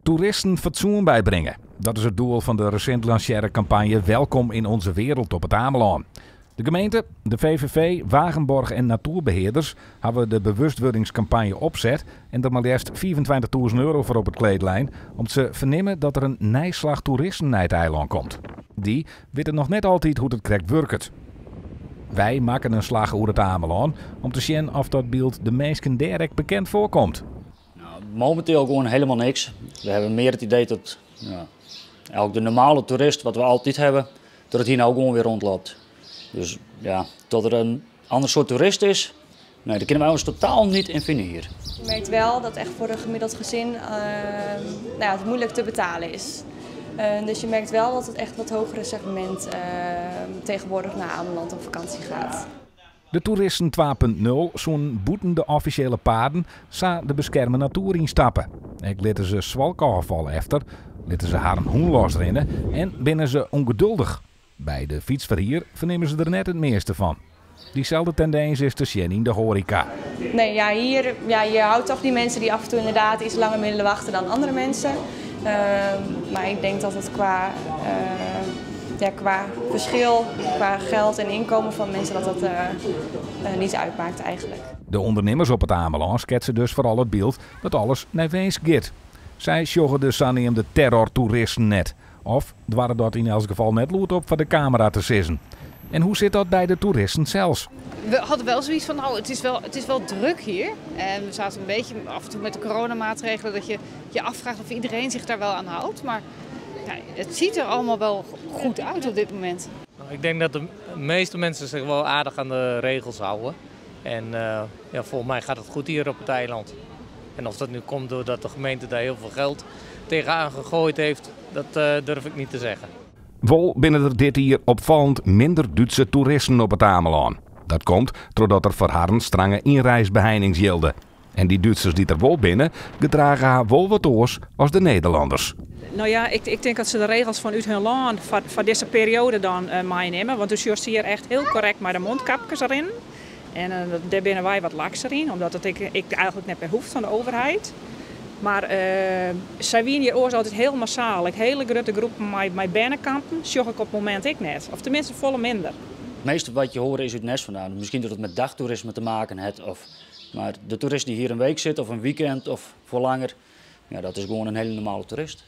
Toeristen fatsoen bybringe. Dat is it doel fan de resint lansearre kampanje 'Welkom in onze wereld' op It Amelân. De gemeente, de VVV, Wagenborg en natoerbehearders hawwe de bewustwurdingskampanje opset en der mar leafst 25.000 euro foar op it kleed lein, om't se fernimme dat der in nij slach toeristen nei it eilân komt. Dy witte noch net altyd hoe't it krekt wurket. Wy makken in slach oer It Amelân om te sjen oft dat byld de minsken dêr ek bekend foarkomt. Nou, momenteel gewoon helemaal niks. We hebben meer het idee dat, ja, eigenlijk de normale toerist, wat we altijd hebben, dat het hier nou gewoon weer rondloopt. Dus ja, dat er een ander soort toerist is, nee, daar kunnen wij ons totaal niet in vinden hier. Je merkt wel dat echt voor een gemiddeld gezin nou ja, het moeilijk te betalen is. Dus je merkt wel dat het echt wat hogere segment tegenwoordig naar Ameland op vakantie gaat. De toeristen 2.0 soenen bûten de offisjele paden sa de beskerme natoer ynstappe. Ek litte se swalkôffal efter, litte se harren hûn losrinne en binne se ûngeduldich. By de fytsferhier fernimme se der net it measte fan. Dyselde tendins is te sjen yn de hoareka. Nee, ja, hier, ja, je houdt toch die mensen die af en toe inderdaad iets langer willen wachten dan andere mensen. Maar ik denk dat het ja, qua verschil, qua geld en inkomen van mensen, dat dat niet uitmaakt eigenlijk. De ûndernimmers op It Amelân sketse dus foaral it byld dat alles nei winsk giet. Sy sjogge de saneamde terrortoeristen net. Of doare dat yn elts gefal net lûdop foar de kamera te sizzen. En hoe sit dat by de toeristen sels? We hadden wel zoiets van, nou, het is wel druk hier. En we zaten een beetje af en toe met de coronamaatregelen dat je je afvraagt of iedereen zich daar wel aan houdt. Maar ja, het ziet er allemaal wel goed uit op dit moment. Nou, ik denk dat de meeste mensen zich wel aardig aan de regels houden. En ja, volgens mij gaat het goed hier op het eiland. En of dat nu komt doordat de gemeente daar heel veel geld tegenaan gegooid heeft, dat durf ik niet te zeggen. Wol binne der dit jier opfallend minder Dútske toeristen op It Amelân. Dat komt trochdat der foar harren strange ynreisbeheinings jilde. En dy Dútsers dy't der wol binne, gedrage har wol wat oars as de Nederlanners. Nou ja, ik tink dat se de regels fanút harren lân foar dizze perioade dan meinimme. Want do sjochst hjir echt hiel korrekt mei de mûlkapkes deryn. En dêr binne wy wat lakser yn, omdat it ek eigentlik net mear hoecht fan de oerheid. Mar sy wiene hjir oars altyd hiel massaal. Ek hiele grutte groepen mei bernekampen sjoch ik op it momint ek net. Of teminsten folle minder. Het meeste wat je hoort is uit Nes vandaan. Misschien dat het met dagtoerisme te maken heeft. Of, maar de toerist die hier een week zit of een weekend of voor langer, ja, dat is gewoon een hele normale toerist.